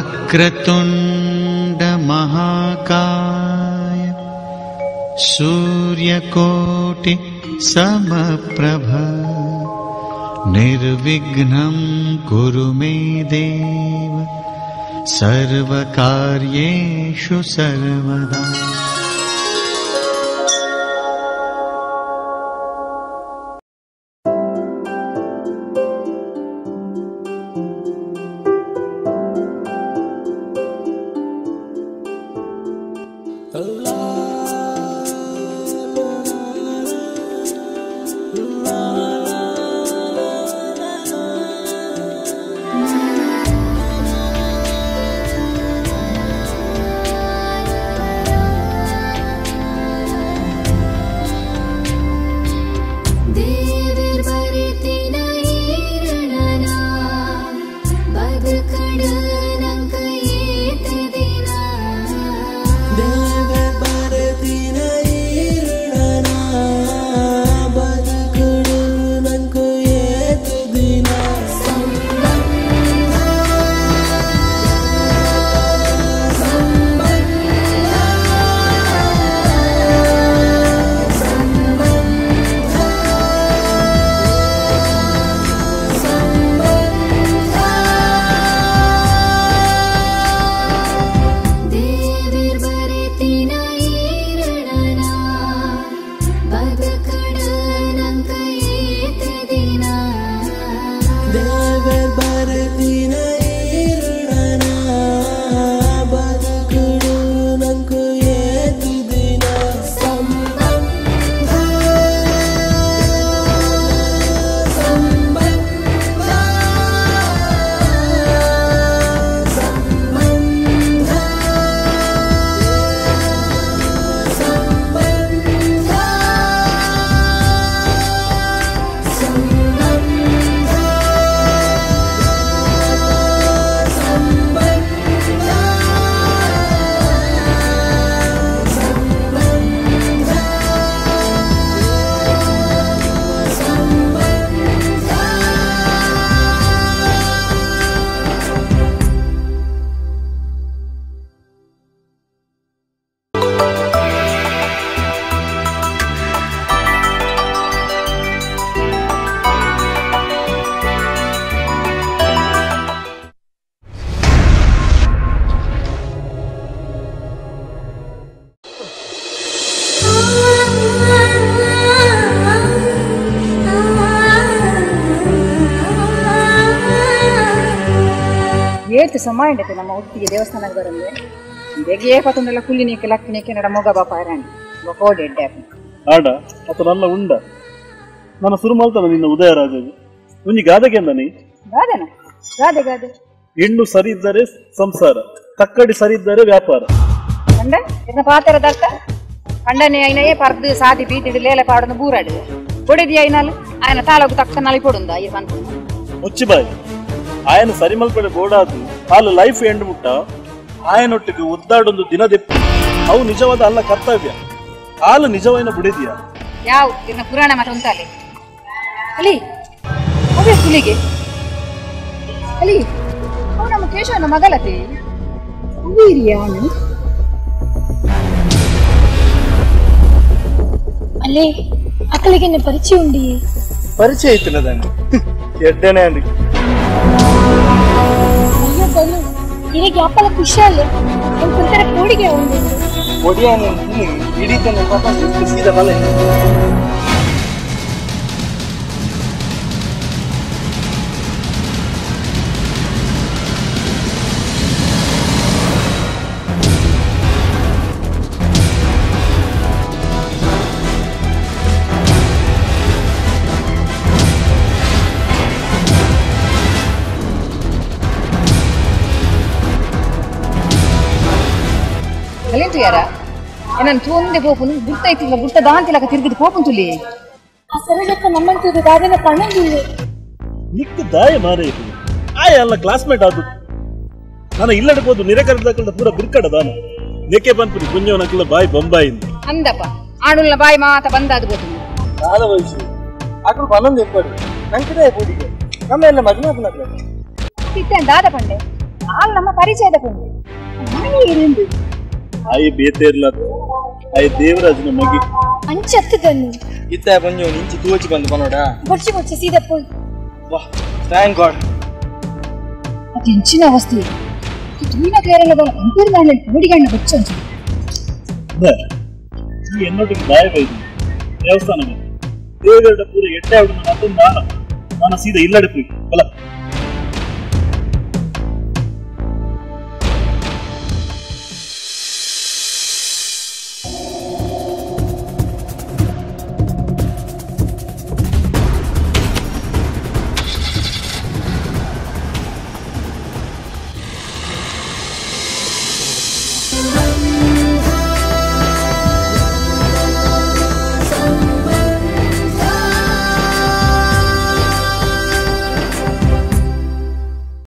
वक्रतुंड महाकाय सूर्यकोटि समप्रभ निर्विघ्नं कुरु मे देव सर्वकार्येषु सर्वदा। ಏತು ಸಮಾಂಡತೆ ನಮ್ಮ ಒಟ್ಟಿಗೆ ದೇವಸ್ಥಾನಕ್ಕೆ ಬರಂದೆ ಬೆಗೆ ಪತಂದೆಲ್ಲ ಕುಲ್ಲಿನೇಕೆ ಲಕ್ಕಿನೇಕೆ ನಡ ಮೊಗ ಬಾಪ ರಾಣಿ ಕೋಡೆ ಎಡ್ಡೆ ಆಡ ಅತ ನನ್ನ ಉಂಡ ನನ್ನ ಸುರು ಮಲ್ತನ ನಿನ್ನ ಉದಯರಾಜಗೆ ಒಂಜಿ ಗಾದೆಗೆ ನೀ ಗಾದೆನ ಗಾದೆ ಗಾದೆ ಹೆಣ್ಣು ಸರಿ ಇದ್ದರೆ ಸಂಸಾರ, ತಕ್ಕಡಿ ಸರಿ ಇದ್ದರೆ ವ್ಯಾಪಾರ. ಕಂಡ ಇದನ್ನ ಪಾತ್ರ ದತ್ತ ಕಂಡನೆ ಐನಯೇ ಪರ್ದು ಸಾದಿ ಬೀದಿಡು ಲೇಲೆ ಪಾಡನ್ನು ಬೂರಾಡು ಕೊಡಿದಿ ಐನಾಲು ಆಯನ ತಾಲೂಕು ತಕ್ಕ ನಲಿ ಪೊಡುಂದ ಈ ಪಂತ ಮುಚ್ಚಿ ಬಾಯಿ ಆಯನ ಸರಿಮಲ್ಪಡೆ ಬೋಡಾದು ಹಾಲು ಲೈಫ್ ಎಂಡ್ ಮುಟ್ಟ ಆಯನೊಟ್ಟಿಗೆ ಒದ್ದಾಡೊಂದು ದಿನ ದೆಪ್ಪು ಅವು ನಿಜವಾದ ಅಲ್ಲ ಕರ್ತವ್ಯ ಹಾಲು ನಿಜವಾದ ಬುಡಿದಿಯ ಯಾವ ಇದನ್ನ ಪುರಾಣ ಮಾತ್ರ ಉಂಟಾಲೆ ಅಲ್ಲಿ ಅದೇ ಹುಲಿಗೆ ಅಲ್ಲಿ ಅವು ನಮ್ಮ ಕೇಶವನ ಮಗಲತೆ ವೀರ್ಯಾನು ಅಲ್ಲೇ ಅಕ್ಕಲಿಗೆ ಪರಿಚಯ ಉಂಡಿ ಪರಿಚಯ ಐತಿಲ್ಲ ದಂಡಿ ಎಡ್ಡನೆ ಅಂಡಿ ಅಯ್ಯೋ ಬಲು ಇರಿಗೆ ಅಪ್ಪಲ ಖುಷಿಯಲ್ಲ ಒಂಥರ ಕೋಡಿಗೆ ಉಂಡು ಒಡಿಯಾನು ಇಡೀತನ ಪಾಪ ಸೀದಾ ಬಲೆ ಕಲಿಂತು ಯಾರ ಏನನ್ ತೂಂದೆ ಪೋಪುನು ಗುರ್ತೈತಿಲ್ಲ ಗುರ್ತ ದಾಂತಿಲಕ ತಿರುಗಿದು ಪೋಪುನ್ ತುಲಿ ಆ ಸರೋಜಕ್ಕ ನಮ್ಮಂತದ್ದು ದಾದನ ಪಣಂದಿಲ್ಲ ನಿಕ್ಕ ದಾಯ ಮಾರೇ ಇದು ಆಯ ಅಲ್ಲ ಕ್ಲಾಸ್ಮೇಟ್ ಆದು ನಾನು ಇಲ್ಲಡಕೋದು ನಿರಕರದ ಪೂರ ಬಿರ್ಕಡ ದಾನ ನೆಕ್ಕೆ ಪನ್ಪುನಿ ಪುಣ್ಯವನಕಲ್ಲ ಬಾಯಿ ಬೊಂಬಾಯಿಂದ ಅಂದಪ್ಪ ಆಣುಲ್ನ ಬಾಯಿ ಮಾತ ಬಂದಾದು ಗೊತ್ತು ದಾದ ವಯಸ್ಸು ಅಕಡು ಪನ್ನೊಂದು ಎಪ್ಪಡು ನಂಕಿದೆ ಪೂಡಿಗೆ ನಮ್ಮ ಎಲ್ಲ ಮದುವೆ ಆಪುನಕ್ಲೆ ಇತ್ತೇನ್ ದಾದ ಪಂಡೆ ಆಲ್ ನಮ್ಮ ಪರಿಚಯದ ಪಂಡೆ ನಾನೇ ಇರಿಂದು ಆಯಿ ಬೇತೆ ಇರ್ಲ ಆಯಿ ದೇವರಾಜನ ಮಗಿ ಅಂಚತ್ತದನ್ನು ಇತ್ತ ಪಂಜು ಇಂಚಿ ತೂಚಿ ಬಂದು ಪನೋಡ ಬೊಡ್ಚಿ ಬೊಡ್ಚಿ ಸೀದಾ ಪೋಯ್ ವಾ thank god ಅದು ಎಂಚಿನ ಅವಸ್ಥೆ ತೂಯಿನ ಕೇರಳದ ಕಂಪೇರ್ ಮಾಡಲಿ ಕೋಡಿಗಣ್ಣ ಬೊಚ್ಚಂಚು ಈ ಎನ್ನೊಟ್ಟಿಗೆ ದಾಯ ಬೈದು ದೇವಸ್ಥಾನ ದೇವರ ಪೂರ ಎಟ್ಟೆ ಆವಿಡ ಮತ್ತೊಂದು ನಾನು ನಾನು ಸೀದಾ ಇಲ್ಲಡೆ ಪೋಯಿ ಅಲ್ಲ.